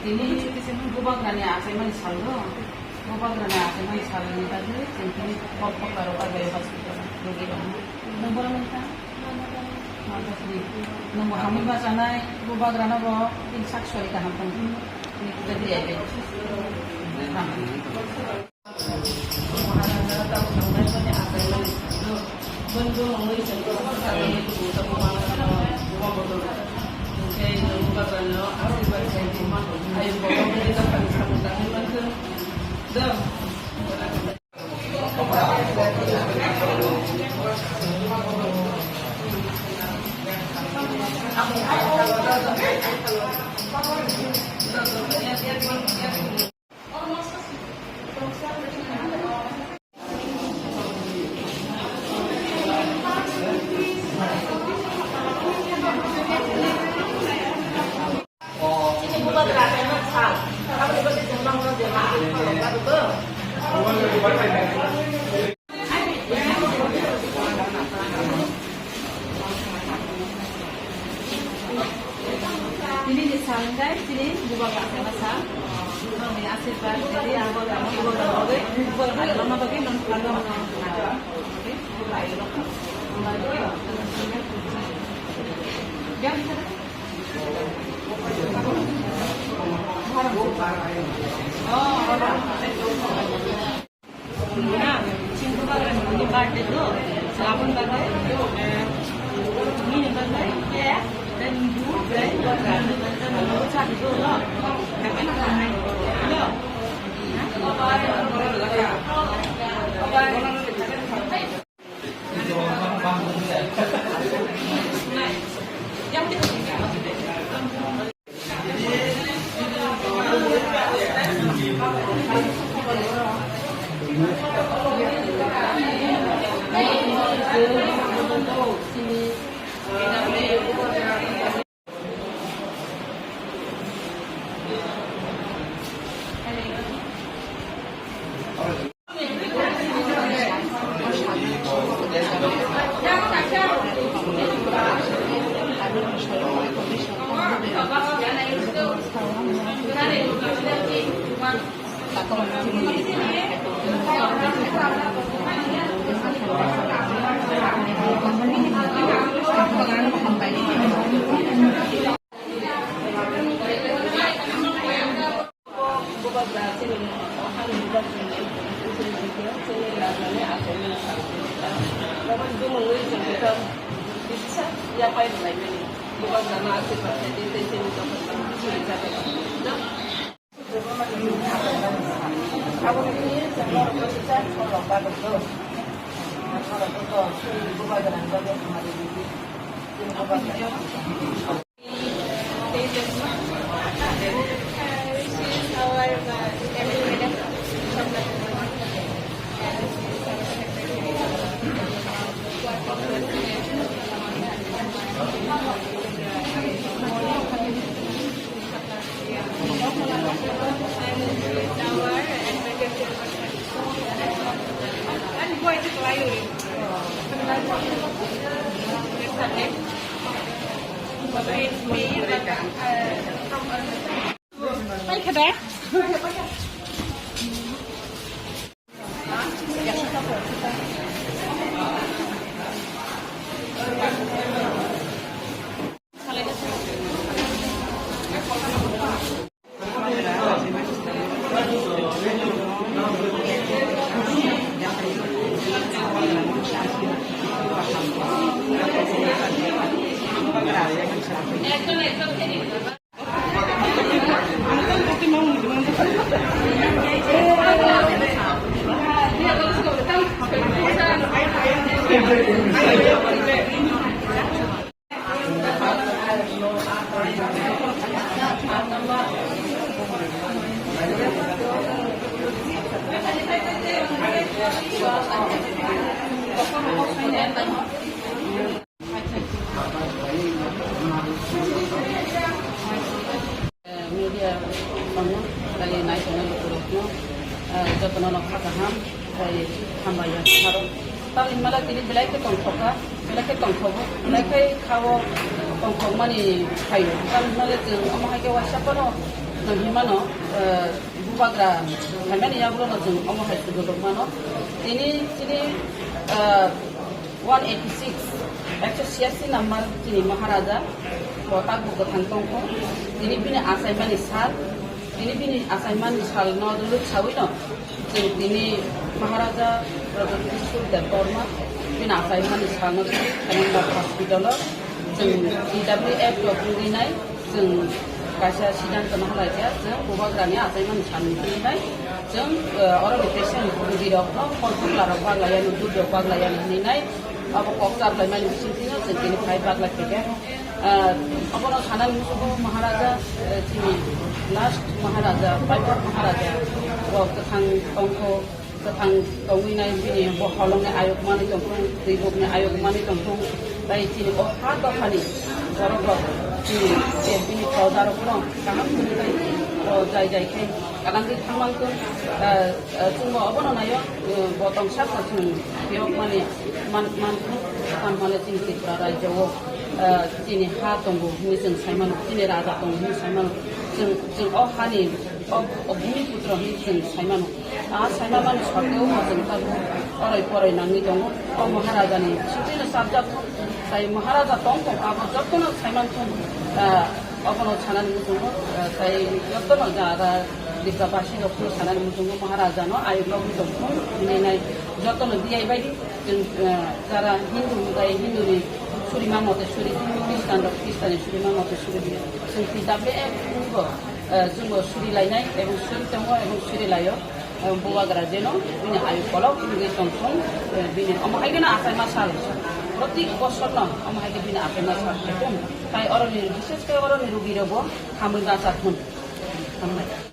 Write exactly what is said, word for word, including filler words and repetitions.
Tini bubagrani achaimani salno, bubagrani achaimani salni bagwi chwng tini kok kokarok agwi hospital rogi rok. Nwng bono nungkha? Nwng bo hamwi bachanai, bubagrano bo tini sak sori kaham tong. Tini kuda diri aibai. Tini ni sal wngkha, tini bubagra achaima sal. Nokni asirwad, tini bubagra, bubagra bagwi, bubagra achaima bagwi, nokni bubagra. Media tongo, tei naitongnai lukurokno, eh, jotono no kha kaham, tei hambai ya. Tamni hwnba tini Belai khe tongthokha, belai khe tongthogo, belai khe khao tongthokmani phaio. Tamhinmale chwng omo hai khe waisa phano chwng hinmano, eh, bubagra phaimani yagulono chwng omo hai khe dodok mano. Tini chini, eh, one eighty six, ekso siyasi number chini Maharaja, bo tabuk kwthang tongkho. Tini bini achaimani sal, tini bini achaimani salno duluk saui no, chwng tini Maharaja Pradyot Kishore Debbarma bini achaimani salno tini Khenengbak hospital-o chwng T W F rok wngwi nai, chwng kaisa siddhanto no halai kha, chwng bubagrani achaimani salni tini nai, chwng, eh, oroni patient rogirokno phone thumlarok baglaiyani, dudrok baglaiyani hinwi nai, abo kok chaplaimani bisingtwino chwng tini phai baglai phaikha. Ah, abono sanani muchungo Maharaja, eh, chini last Maharaja, Paibhak Maharaja, bo kwthang tongkho, kwthang tongwi nai bini bo holongni ayuk manwi tongthung, twibukni ayuk manwi tongthung, tai chini o ha dophani borok rok chini je bini proja rokno kaham hwnwi tai, o jai jai khe kwlangwi thangmang thung, ah, ah, chwngbo obono naio, eh, bo tongsa kha chwng phiyokmani man, man thung, tamo hwnle chini Tripura rajyo o, ah, chini ha tongo hwnwi chwng sai mano, chini raja tongo hwnwi sai mano, chwng, chwng o hani, o, o bhumiputro hwnwi chwng sai mano. A saimamani soteo bo chwng tabuk oroi poroi nangwi tongo. O Maharajani sutino chapjak thung, tai Maharaja tong tong abo jotono saiman thung, ah, obono sanani muchungo, ah, tai jotono jara Tripura basi rokno sanani muchungo Maharajano ayuk logwi tong thung hinwi nai jotono D I baidi. Chwng, eh, jara Hindu hwnkhe Hinduni surima mote suri, Khristian rok Khristianni surima mote suri di. Chwng T W F bo, eh, chwngbo suri lainai ebong suri tongo ebong suri laio. Eh, bubagra jeno bini ayuk kolok wngwi tongthung, eh, bini omo hai kheno achaima sal. Protik bosorno omo hai khe bini achaima sal khe tong. Tai oroni, bises khe oroni rugi rokbo hamwi bacha thung. Hambai.